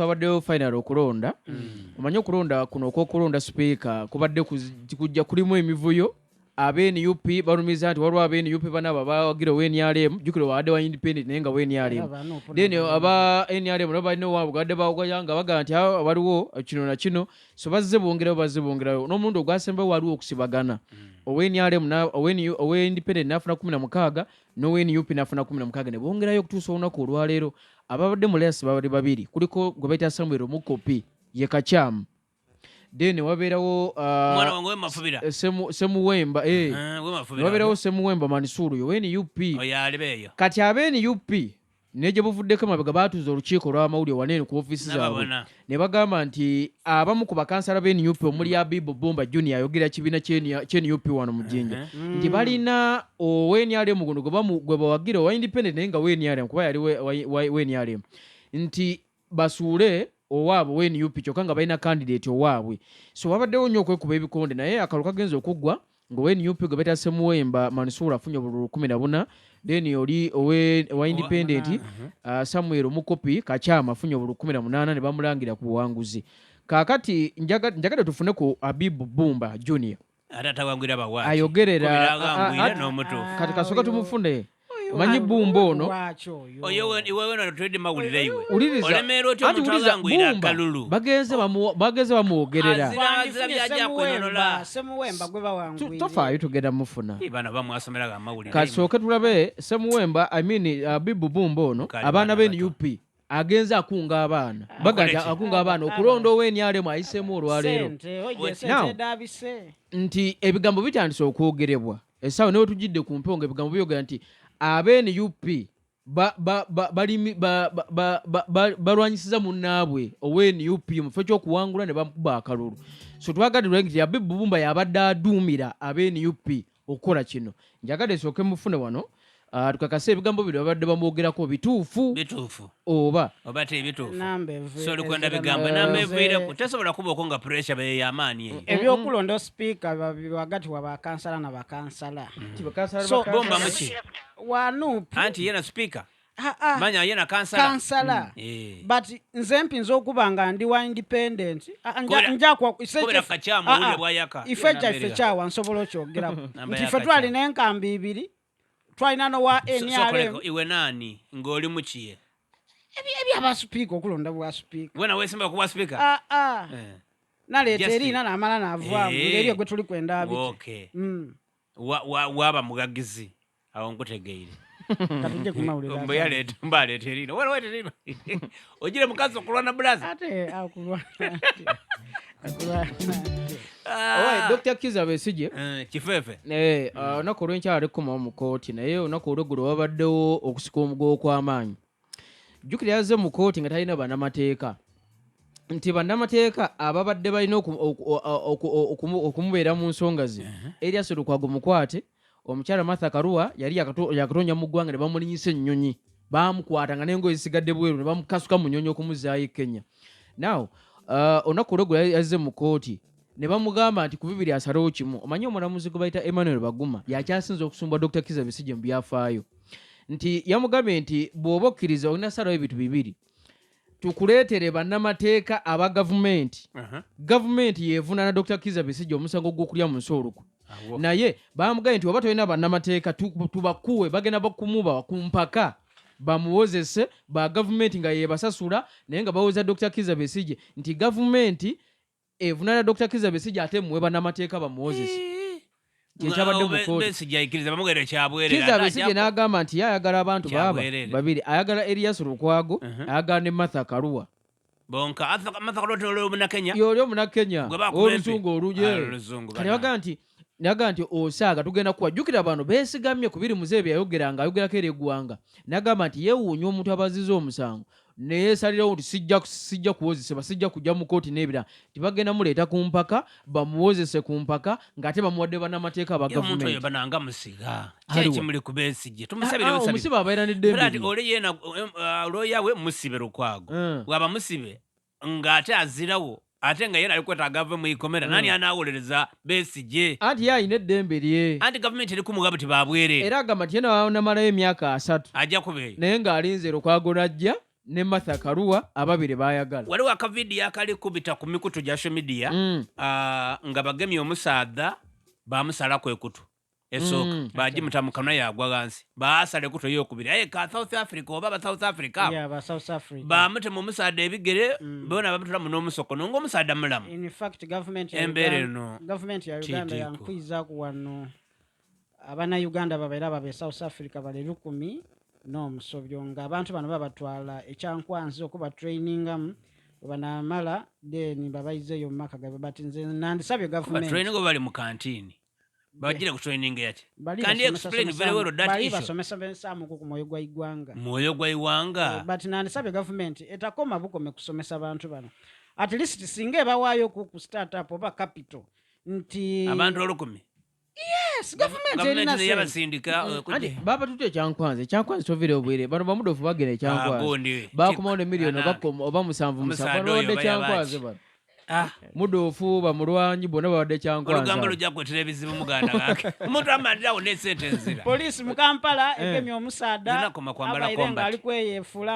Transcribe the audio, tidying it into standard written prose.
Twabaddewo final okulonda. Omanyi okulonda kuno okwokulonda sipiika kubadde kujja kulimu emivuyo. Abe NUP balumiza nti waliwo abe NUP bana abawagira owa NRM, jjukira wabadde wa independent naye nga wa NRM. Then aba NRM nabo balina owaabwe gabadde bawagaya nga bagamba nti waliwo kino na kino, so bazze bongerayo, bazze bongerayo. N'omulundi ogwasembayo waliwo okusibagana, owa NRM, owa independent n'afuna 16, n'owa NUP n'afuna 16, ne bongerayo okutuusa olunaku olwaleero. Ababadde mu race babadde babiri, kuliko gwe bayita Samuel Mukopi, ye Kakyamu, then wabeerawo Mwana wange wemafubira. Semuwemba, eh. Wemafubira. Wabeerawo Semuwemba Mansuru yo NUP. Oyo alibeeyo. Kati abe NUP ne gye buvuddeko emabega baatuuza olukiiko olw'amawulire waneeno ku ofiisi zaabwe Nababona. ne bagamba nti abamu ku bakansala b'e NUP omuli Abibu Bumba Junior ayogera kibiina ky'e NUP wano mu Jinja nti balina owa NRM guno gwe bawagira owa independent naye nga wa NRM kuba yali wa NRM, nti basuule owaabwe owa NUP kyokka nga balina candidate owaabwe. So wabaddewo nnyo okwekuba ebikonde, naye akalulu kagenze okuggwa ng'owa NUP gwe bayita Semuwemba Mansuur afunye obululu 14, then oli owa independent Samuel Mukopi Kakyama afunye obululu 18, ne bamulangira ku buwanguzi. Kaakati njagadde tufune ku Abibu Bumba Junior. Ate atawangwira bawaaki? Ayogerera Kubira agangwira n'omutuufu. Kati kasooka tumufune. Omanyi Bumba ono? Oyo iwe wena twedde mawulire iwe. Wuliriza. Olemeera otya Anti omuntu wuliriza, agangwira Bumba akalulu? bagenze bamwogerera. Azira byajja kwenonola. Semuwemba gwe bawangwire. Tofaayo, tugenda mufuna. Ii, bano bamwasomeraga amawulire. Kasooke tulabe Semuwemba, I mean Abibu Bumba ono. Kale abaana baana be bato. NUP agenze akunga abaana, baga nti Akole ki? akunga abaana okulonda ow'NRM ayiseemu olwaleero. Sente, oye, sente Now, edabise. nti ebigambo bitandise okwogerebwa essaawa newe tujjidde ku mpewo nga ebigambo byogera nti abe NUP balwanyisiza munnaabwe owa NUP mu kifo ky'okuwangula ne bamukuba akalulu. So twagadde lwe nti Abibu Bumba yabadde aduumira abe NUP okukola kino. Njagadde sooke mufune wano, tukakase ebigambo bino babadde bamwogerako bituufu Bituufu oba oba tebituufu. Namba So olikwenda ezira bigambo mu- namba eviireku tesobola kubaoko nga pressure beyeyamaani eyo. Ebyokulonda sipiika wakati wa bakansala na bakansala. Nti bakansala So- Bomba muki? Wa NUP. Anti yena sipiika. Ah, ah, Manya yena kansala. Kansala. Eh. But nze mpinza okuba nga ndi wa independent. Ah, Kubera Kakyamu owulire bw'ayaka. Ife Namba kyaffe erira. kyawa nsobola okyogerako Namba nti ya ife Kakyamu. twalina enkambi ibiri, twalina nowa NRM. Sokoleko iwe naani ng'oli mukiye? Ebyabasipiika, okulonda bwa sipiika. Wena weesimba kuba sipiika? Ah, ah. Eh. Naleeta Justin. eriina namala navaamu ngeri gwe tuli kwenda abiti. Okay. Waaba mugagizi awo nkutegeire. Katujje kumawulire. Mbu yaleeta, mbu aleeta eriina. Wena weeta eriina. Ogire mukazi okulwana bulaza. Ate akulwana ate. Akulwana ate. Alright, Dr. Kiza Besigye. Eh, kifeefe. Eh, olunaku olw'enkya alikumawo mu kooti, naye olunaku olw'eggulo wabaddewo okusika omugogo kw'amaanyi. Jjukira yazze mu kooti nga talina bannamateeka, nti bannamateeka ababadde balina okumubeera mu nsonga ze, Erias Lukwago mukwate, omukyala Martha Karua yali yakatonya mu ggwanga ne bamulinyisa ennyonyi, bamukwata nga n'engoye zisigadde bweru ne bamukasuka mu nnyonyi okumuzzaayo e Kenya. Now olunaku olw'eggulo yazze mu kooti ne bamugamba nti ku bibiri asalewo kimu. Omanyi omulamuzi gwe bayita Emmanuel Baguma yakyasinze okusumbwa Dr. Kiza Besigye mu byafaayo, nti yamugambye nti bw'oba okkiriza olina salawo ebintu bibiri: tukuleetere bannamateeka aba gavumenti, gavumenti yeevunaana Dr. Kiza Besigye omusango gw'okulya mu nsi olukwe. Awo. Naye bamugambye nti oba tolina bannamateeka, tubakuwe, bagenda bakumuba ku mpaka bamuwozese ba gavumenti nga yebasasula, naye nga bawoza Dr. Kiza Besigye nti gavumenti evunaana Dr. Kiza Besigye, ate muwe bannamateeka bamuwozese. Kyekyabadde mu kooti. Besigye ayikiriza bamugere kyabwerere. Kiza Ate Besigye n'agamba nti ye ayagala abantu baaba Kyabwerere. babiri, ayagala Erias Lukwago, ayagala ne Martha Karua. Bonka Martha Karua oli omunakenya. Yoli omunakenya. Gwe bakuba oluzungu empi. oluje. Ah, oluzungu, Kati bana. baga nti osaaga tugenda kuwa. Jjukira bano beesigamye ku biri muzeebi yayogeranga, ayogerako eri eggwanga n'agamba nti yeewuunya omuntu abaziza omusango neyeesalirawo nti sijja kuwozesebwa, sijja kujja mu kooti n'ebirala, tibagenda muleeta ku mpaka bamuwozese ku mpaka ng'ate bamuwadde bannamateeka aba Ye omuntu oyo gavumenti. bananga musiga. Aliwa? Kyeki muli ku Besigye? Tumusabire Ah, ah, busabi. omusibe abeera n'eddembe Brad, lye. oli yena looya we musibe Lukwago. Bw'aba musibe ng'ate azirawo, ate nga yena ali kwetaaga ave mu ikomera, nani anaawolereza Besigye? Anti ye alina eddembe lye. Anti gavumenti eri kumuga buti babwereere. Era agamba nti ye namalayo emyaka 30 Ajja kuba eyo. naye ng'alinze Lukwago najja. Ne Martha Karua ababiri bayagala. Waliwo akavidiyo akali kubita ku mikutu gya social media nga bagemye omusaadha, bamusalaku ekutu esooka, bagimuta mu kanwa yagwa ghansi, baasala ekutu eyokubiri, aye ka South Africa oba ba South Africa abo. Yeah, ba South Africa. Bamutema omusaadha ebigere, bona bamutolamu n'omusokono ng'omusaadha mulamu. In fact, government ya Embeera Uganda, eno government ya Uganda tiitiiko. yankwizaaku wano Abannayuganda babaire ababa e South Africa bali 1000 n'omusobyo, nga abantu bano babatwala ekyankwanzi okuba trainingamu, bwebanamala then babaizeeyo mu maka gaabwe. But nze nandisabye Kuba gavumenti training oba bali mu kantiini bagire ku training yaki? Bali Can you basomesa- explain very well that bali issue? basomesa besaamuku ku mwoyo gwa iggwanga. Mwoyo gwa iwanga. But nandisabye gavumenti etakoma bukome kusomesa bantu bano, at least singa ebawaayo ku startup oba capital nti Abantu 1000? Yes, gavumenti erina Gavumenti sente. yabasindika Anti baba tutya ekyankwanzi, ekyankwanzi tovire obwire, bano bamudofu bagenda ekyankwanzi Gundi bakomawo ne miliyoni oba Anange. oba musanvu musanvu. Omusaadha Bano oyo babadde oba kyankwanzi yabaki? bano Ah, mudofu bamulwanyi bonna babadde kyankwanzi olugambo abo. lujja kuletera ebizibu muganda gange, omuntu amandirawo nesente nzira. Poliisi mu Kampala egemye omusaadha Zinakoma kwambala abaire nga combat. ali kweyefuula.